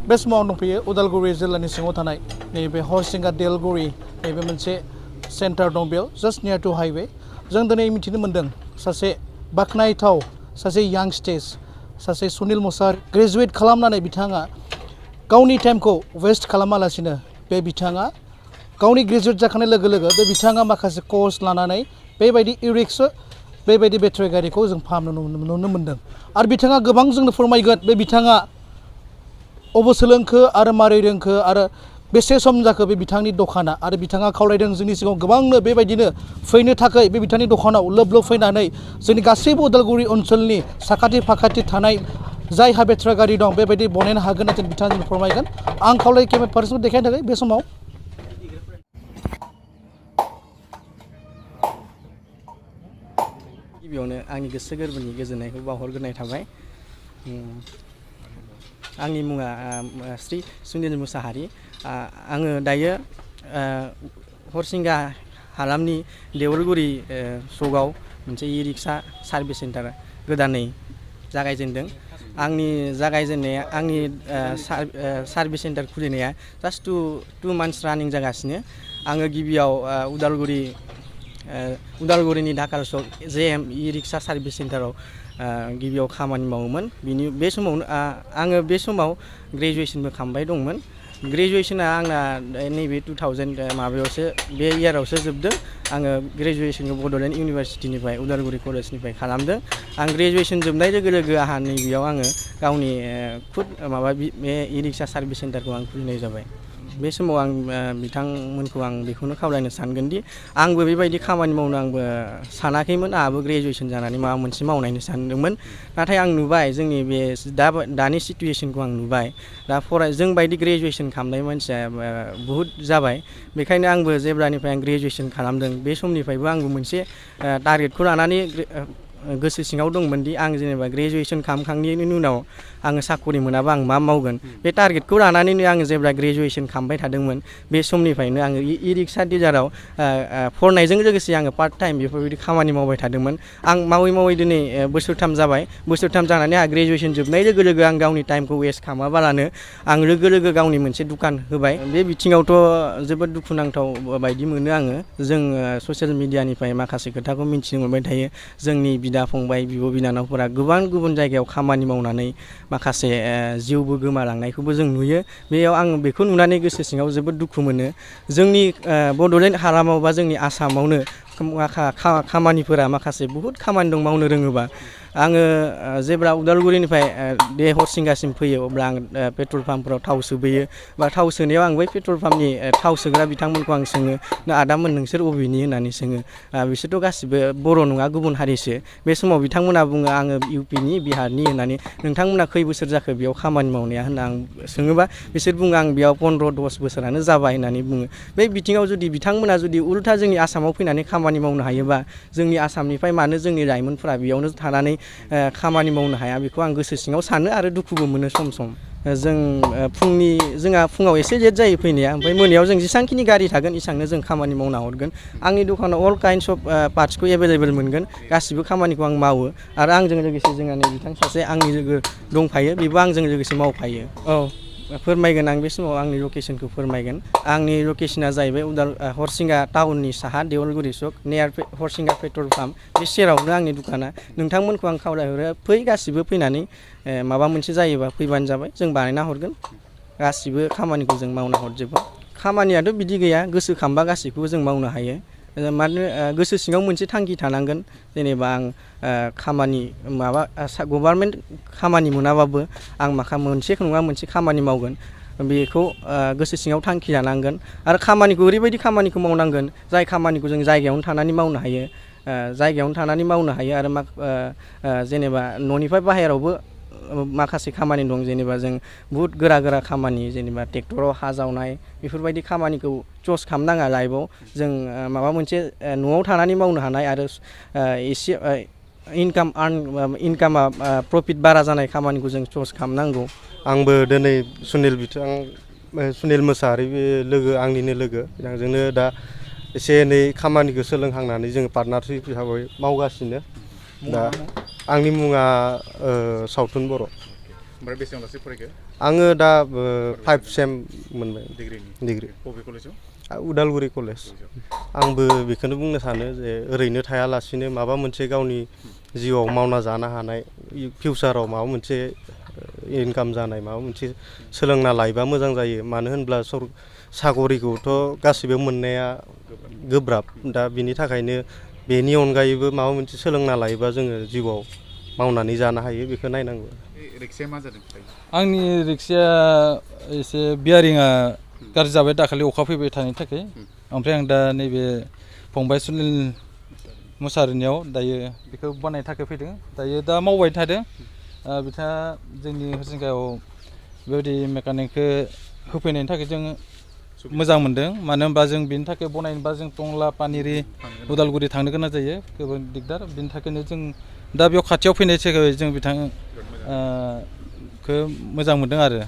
बे समाव दंफैयो उदालगुरि जिल्लानि सिङाव थानाय नैबे हरसिंगा देलगुरि नैबे मोनसे सेन्टार दं बेयाव जास्ट नियार टु हाइवे जों दिनै मिथिनो मोन्दों सासे बाख्नायथाव सासे यांस्टेज सासे सुनिल मुसाहारि ग्रेजुवेट खालामनानै बिथाङा गावनि टाइमखौ वेस्ट खालामालासिनो बे बिथाङा गावनि ग्रेजुवेट जाखांनाय लोगो लोगो बे बिथाङा माखासे कर्स लानानै बेबायदि इरिक्सा बेबायदि बेटारि गारिखौ जों फाहामनो नुनो मोन्दों आरो बिथाङा गोबां जोंनो फोरमायगोन बे बिथाङा अबाव सोलोंखो आरो मारै रोंखो आरो बेसे सम जाखो बे बिथांनि दखाना आरो बिथाङा खावलायदों जोंनि सिगाङाव गोबांनो बेबायदिनो फैनो थाखाय बे बिथांनि दखानाव लोब लोब फैनानै जोंनि गासैबो उदालगुरि ओनसोलनि साखाथि फाखाथि थानाय जायहा बेटारि गारि दं बेबायदि बनायनो हागोन होननानै बिथाङा जोंनो फोरमायगोन आं खावलाय केमेरा पार्सनखौ देखायनो थाखाय बे समाव गिबियावनो आंनि गोसो गोरबोनि गोजोननायखौ बावहरग्रोनाय थाबाय आंनि मुङा श्री सुनिल मुसाहारि आङो दायो हरसिंगा हालामनि देवलगुरि सकआव मोनसे इ रिक्सा सार्भिस सेन्टार गोदानै जागायजेनदों आंनि जागायजेननाया आंनि service centre खुलिनाया just two months रानिं जागासिनो आङो गिबियाव उदालगुरिनि ढाका सक JM इ रिक्सा सार्भिस सेन्टाराव गिबियाव खामानि मावोमोन बे समावनो आङो बे समाव ग्रेजुवेसनबो खालामबाय दंमोन ग्रेजुवेसना आंना नैबे 2000 माबायावसो बे इयारावसो जोबदों आङो ग्रेजुवेसनखौ बड'लेण्ड इउनिभारसिटिनिफ्राय उदालगुरि कलेजनिफ्राय खालामदों आं ग्रेजुवेसन जोबनाय लोगो लोगो आंहा नैबेयाव आङो गावनि खुद बे इ रिक्सा सार्भिस सेन्टारखौ आं खुलिनाय जाबाय बे समाव आं बिथांमोनखौ आं बेखौनो खावलायनो सानगोन दि आंबो बेबायदि खामानि मावनो आंबो सानाखैमोन आंहाबो ग्रेजुवेसन जानानै माबा मोनसे मावनायनो सानदोंमोन नाथाय आं नुबाय जोंनि बे दानि सिटुवेसनखौ आं नुबाय दा जोंबायदि ग्रेजुवेसन खालामनाय मानसिया बहुद जाबाय बेखायनो आंबो जेब्लानिफ्राय आं ग्रेजुवेसन खालामदों बे समनिफ्रायबो आंबो मोनसे टारगेटखौ लानानै गोसो सिङाव दंमोन दि आं जेनेबा ग्रेजुवेसन खालामखांनायनि उनाव आङो साकरि मोनाबा आं मा मावगोन बे टारगेटखौ लानानैनो आङो जेब्ला ग्रेजुवेसन खालामबाय थादोंमोन बे समनिफ्रायनो आङो इ रिक्सा डिलाराव फरायनायजों लोगोसे आङो पार्ट टाइम बेफोरबायदि खामानि मावबाय थादोंमन आं मावै दिनै बोसोरथाम जाबाय बोसोरथाम जानानै आंहा ग्रेजुवेसन जोबनाय लोगो लोगो आं गावनि टाइमखौ वेस्ट खालामाबालानो आं लोगो लोगो गावनि मोनसे दुखान होबाय बे बिथिङावथ' जोबोद दुखुनांथाव बायदि मोनो आङो जों ससियेल मिडियानिफ्राय माखासे खोथाखौ मिथिनो मोनबाय थायो जोंनि बिदा फंबाय बिब' बिनानावफोरा गोबां गुबुन जायगायाव खामानि मावनानै माखासे जिउबो गोमालांनायखौबो जों नुयो बेयाव आं बेखौ नुनानै गोसो सिङाव जोबोद दुखु मोनो जोंनि बड'लेण्ड हालामाव बा जोंनि आसामावनो खामानिफोरा माखासे बहुद खामानि दं मावनो रोङोबा आङो जेब्ला उदालगुरिनिफ्राय बे हरसिंगासिम फैयो अब्ला आं पेट्रल पाम्पफोराव थाव सोबोयो बा थाव सोनायाव आं बै पेट्रल पाम्पनि थाव सोग्रा बिथांमोनखौ आं सोङो आदामोन नोंसोर बबेनि होननानै सोङो बिसोरथ' गासिबो बर' नङा गुबुन हारिसो बे समाव बिथांमोना बुङो आङो इउपिनि बिहारनि होननानै नोंथांमोना खै बोसोर जाखो बेयाव खामानि मावनाया होनना आं सोङोबा बिसोर बुङो आं बेयाव 15-10 बोसोरानो जाबाय होननानै बुङो बे बिथिङाव जुदि बिथांमोना जुदि उल्था जोंनि आसामाव फैनानै खामानि मावनो हायोबा जोंनि आसामनिफ्राय मानो जोंनि लाइमोनफोरा बेयावनो थानानै खामानि मावनो हाया बेखौ आं गोसो सिङाव सानो आरो दुखुबो मोनो सम सम जोंहा फुङाव एसे लेट जायो फैनाया ओमफ्राय मोनायाव जों जेसांखिनि गारि थागोन एसांनो जों खामानि मावना हरगोन आंनि दखानाव अल काइन्डस अफ पार्ट्सखौ एभेलेबेल मोनगोन गासिबो खामानिखौ आं मावो आरो आंजों लोगोसे जोंहा नै बिथां सासे आंनि लोगो दंफायो बेबो आंजों लोगोसे मावफायो फोरमायगोन आं बे समाव आंनि लकेसनखौ फोरमायगोन आंनि लकेसना जाहैबाय हरसिंगा टाउननि साहा देवलगुरि सक नियार हरसिंगा पेट्रल पाम्प बे सेरावनो आंनि दुखाना नोंथांमोनखौ आं खावलायहरो फै गासिबो फैनानै माबा मोनसे जायोबा फैबानो जाबाय जों बानायना हरगोन गासिबो खामानिखौ जों मावना हरजोबो खामानियाथ' बिदि गैया गोसो खांबा गासिखौबो जों मावनो हायो मानो गोसो सिङाव मोनसे थांखि थानांगोन जेनेबा आं खामानि गभार्नमेन्ट खामानि मोनाबाबो आं मोनसे नङा मोनसे खामानि मावगोन बेखौ गोसो सिङाव थांखि लानांगोन आरो खामानिखौ ओरैबायदि खामानिखौ मावनांगोन जाय खामानिखौ जों जायगायावनो थानानै मावनो हायो आरो जेनेबा न'निफ्राय बाहेरावबो माखासे खामानि दं जेनेबा जों बुहुद गोरा खामानि जेनेबा ट्रेक्टराव हा जावनाय बेफोरबायदि खामानिखौ चुज खालामनाङा लाइफआव जों माबा मोनसे न'आव थानानै मावनो हानाय आरो एसे इनकामा प्रफिट बारा जानाय खामानिखौ जों चुज खालामनांगौ आंबो दिनै सुनिल मोसाहारि लोगो आंनिनो लोगो बिथांजोंनो दा एसे एनै खामानिखौ सोलोंहांनानै जोङो पार्टनारशिप हिसाबै मावगासिनो दा आंनि मुङा सावथुन बर'। ओमफ्राय बेसेबां लासै फरायखो? आङो दा 5 सेम मोनबाय डिग्री बबे कलेजाव उदालगुरि कलेज आंबो बेखौनो बुंनो सानो जे ओरैनो थायालासिनो माबा मोनसे गावनि जिउआव मावना जानो हानाय फिउचाराव माबा मोनसे इनकाम जानाय माबा मोनसे सोलोंना लायोबा मोजां जायो मानो होनब्ला साकरिखौथ' गासिबो मोननाया गोब्राब दा बिनि थाखायनो बेनि अनगायैबो माबा मोनसे सोलोंना लायोबा जोङो जिउआव मावनानै जानो हायो बेखौ नायनांगौ रिक्साया मा जादों आंनि रिक्साया एसे बियारिंआ गाज्रि जाबाय दाखालि अखा फैबाय थानायनि थाखाय ओमफ्राय आं दा नैबे फंबाय सुनिल मुसाहारिनियाव दायो बेखौ बानायनो थाखाय फैदों दायो दा मावबाय थादों बिथाङा जोंनि हरिसिंगायाव बेबायदि मेकानिकखौ होफैनायनि थाखाय जों मोजां मोनदों मानो होनबा जों बेनि थाखाय बनायनोबा जों टंला पानेरि उदालगुरि थांनो गोनां जायो गोबां दिगदार बेनि थाखायनो जों दा बेयाव खाथियाव फैनाय थाखाय जों बिथांखौ मोजां मोनदों आरो